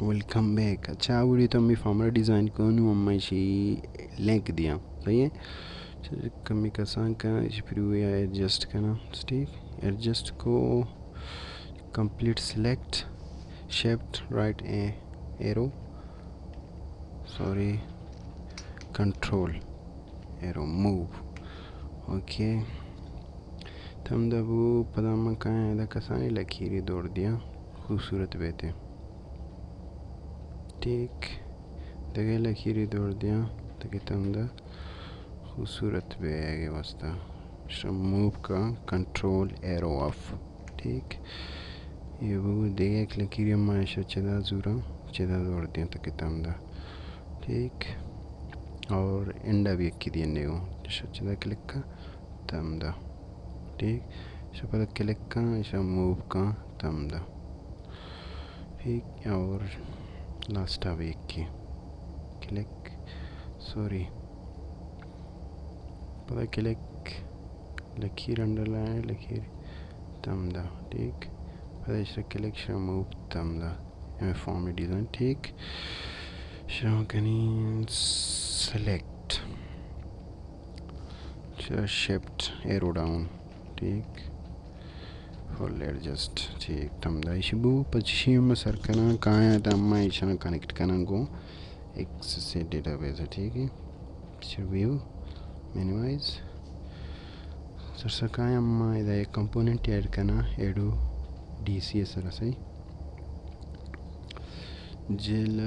Welcome back. اچھا، آ ویڈیو تو ہمیں فارمولا ڈیزائن کنوں، ہم ایشی لنک دیاں، صحیح ہے؟ اچھا، کمی کسان کناں، ایشی پھر وی ایڈجسٹ کناں، ٹھیک، ایڈجسٹ کو، complete select, shift right arrow, sorry, control arrow, move. Okay, تمدا بو، پدا من کایاں ادا کسانی لکیری دور دیاں، خوبصورت بیتے۔ ٹھیک، دگہ لکیری دور دیاں تاکہ تمدا خوبصورت بے آگے واسطہ۔ شا موو کا، کنٹرول ایرو آف۔ ٹھیک، یہ بو دگہ یک لکیری، ما ایشا چدا زوراں، چدا دور دیاں تاکہ تمدا۔ ٹھیک، اور انڈا بھی یکی دینے گو، ایشا چدا کلک کا، تمدا۔ ٹھیک، ایشا پدا کلک کا، ایشا موو کا، تمدا۔ ٹھیک، اور لاسٹ آ بھی یکی کلک، سوری، پدا کلک، لکیر انڈرلائن، لکیر تمدا۔ ٹھیک، پدا ایشا کلک، شا موو تمدا۔ ہمیں فارم ڈیزائن، ٹھیک، شا کنی سلیکٹ، شا شفٹ ایرو ڈاؤن، ٹھیک، فل ایڈجسٹ، ٹھیک، تمدا ایشی بو۔ پچشی ہم سر کناں، کایاں تا ہم ایشاں کنیکٹ کناں گو ایکس سے ڈیٹا بیس، ٹھیک ہے۔ پچھر ویو، مینیمائز۔ سر سر کایاں ہم ادا ایک کمپوننٹ ایڈ کناں، ایڈو ڈی سی سر، صحیح۔ جیل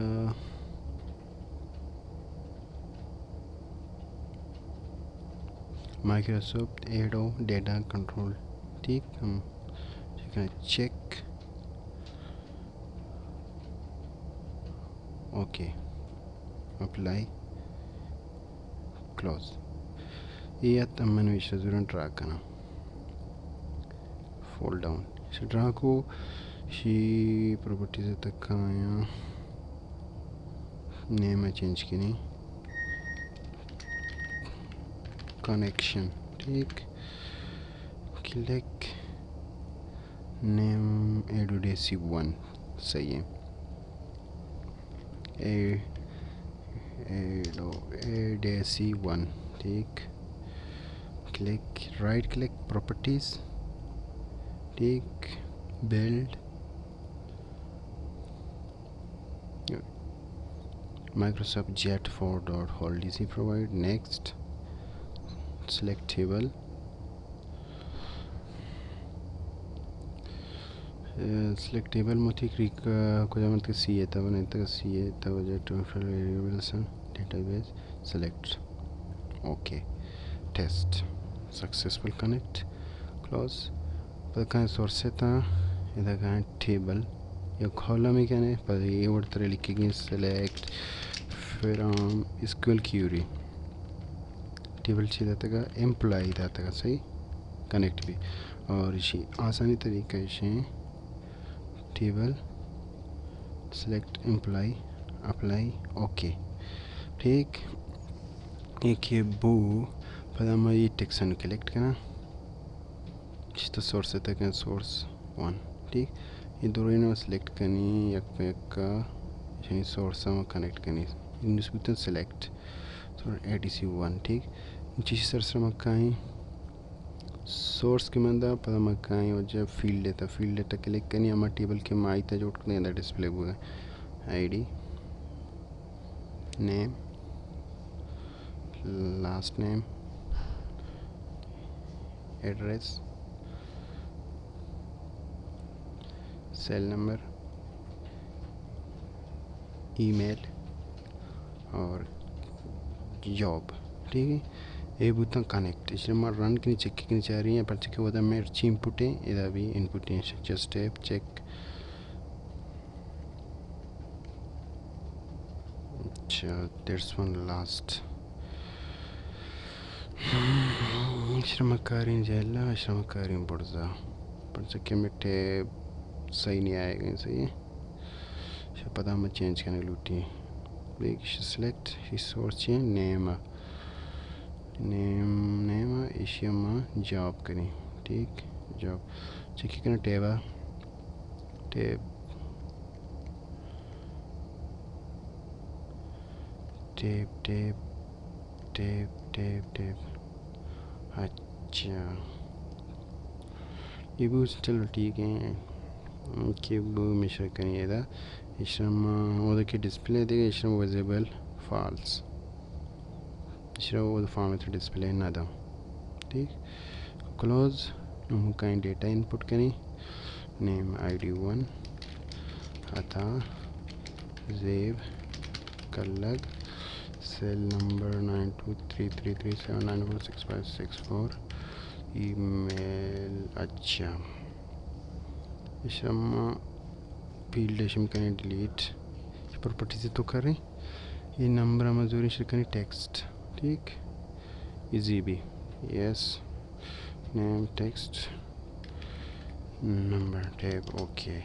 مائیکروسافٹ ایڈو ڈیٹا کنٹرول، ٹھیک، ہم چیک، اوکے، اپلائی، کلوز۔ یہ ات من ایشا زورن ڈرا کناں۔ فول ڈاؤن۔ ایشی ڈرا کو، ایشی پراپرٹیز تک آیاں، نیم چینج کنی، کنیکشن، ٹھیک، click, name ADO D C one, صحیح ہے۔ A, ADO, A D C one, ٹھیک۔ کلک، رائٹ کلک، پراپرٹیز، ٹھیک، build, Microsoft Jet four dot hall D C provide, next, select table, select table مو تھی کریک، کجا من تک سی اے تا، بنے تک سی اے تا، وجہ total variables, database, select. Okay, test successful, connect, close. پدا کہیں سورس تا، ادا کہیں ٹیبل یا کالم ہی کنے، پدا یہ ورد ترے لکھی گئے select from S Q L query. Table چی داتگا، امپلائی داتگا، صحیح، کنیکٹ بھی۔ اور ایشی آسانی طریقہ ایشی table select employee, apply, okay. ٹھیک، ایک یہ بو، پدا ما یہ ٹیکسن کلک کناں۔ چی تو سورس تک ہیں، سورس ون، ٹھیک۔ یہ درائیں سلیکٹ کنی، یک پہ یک کا، یعنی سورس ہم کنیکٹ کنی۔ انس بوتن سلیکٹ، سورس اے ڈی سی ون، ٹھیک۔ چی سر سر مکائیں۔ سورس کہ من دا، پدا ما کائیں وجہ فیلڈ تا، فیلڈ تا کلک کنی، ہما ٹیبل کہ ما آئی تا جوڑ کنی، دا ڈسپلے بوگا۔ I D, name, last name, address, cell number, email اور جاب، ٹھیک ہے۔ اے بوتاں کنیکٹ، اس لیے ما رن کنی چیک کنی چاہ رہی ہیں، پرچہ کہ وہ دا مرچی انپوٹ ہیں، ادا بھی انپوٹ ہیں، جسٹ ٹیپ چیک۔ اچھا، دیٹس ون لاسٹ۔ شرمکاریں جیلا، شرمکاریں برزا۔ پرچہ کہ مٹے صحیح نہیں آئے گئے، صحیح ہے۔ شا پدا ما چینج کرنے لوٹی۔ دیکھ، شا سلیکٹ، شی سورس چین، نیم۔ نیم، نیم، ایشی ما جاب کنی۔ ٹھیک، جاب۔ چیک کرنا ٹیبا۔ Tab. Tape, tape, tape, tape, tape. اچھا، یہ بھی چلو ٹھیک ہے کہ وہ مشر کریں ادا، اشرم اودا کہ ڈسپلے دے گا، اشرم ویزیبل فالس، اشرم وہ فارم ڈسپلے نہ دا۔ ٹھیک، کلوز۔ نوں کہیں ڈیٹا انپٹ کریں، نیم I D one, Ata Zeb کلگ، cell number nine two three three three seven nine four six five six four, email. اچھا، اشرم فیلڈ اشم کریں ڈیلیٹ، پراپرٹیز تو کریں، یہ نمبر ہم زوریں شر کریں ٹیکسٹ۔ ٹھیک، ایزی بھی، yes, name text number tab, okay.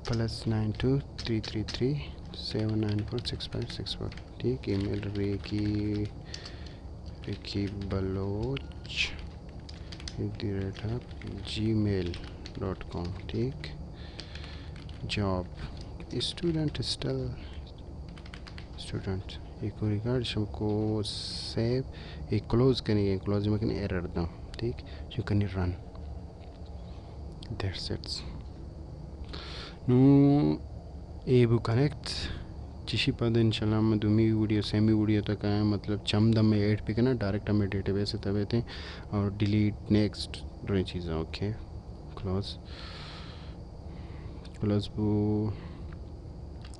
Plus nine two three three three seven nine four six five six four. ٹھیک، email Reki, Reki Baloch at the rate of Gmail dot com. ٹھیک، جاب، اسٹوڈنٹ، اسٹل اسٹوڈنٹ۔ ایک record شم کو سیو، ایک کلوز کریں، کلوز میں کہیں ایرر داں۔ ٹھیک، جو کریں رن۔ That's it. نوں اے بو کنیکٹ۔ چشی پد انشاءاللہ ہم دومی ویڈیو، سیمی ویڈیو تک آئیں، مطلب چم دم میں ایڈ پہ کنا، ڈائریکٹ ہمیں ڈیٹا بیس تبیتے اور ڈیلیٹ، نیکسٹ، دوئیں چیزاں۔ اوکے، کلوز، کلوز بو۔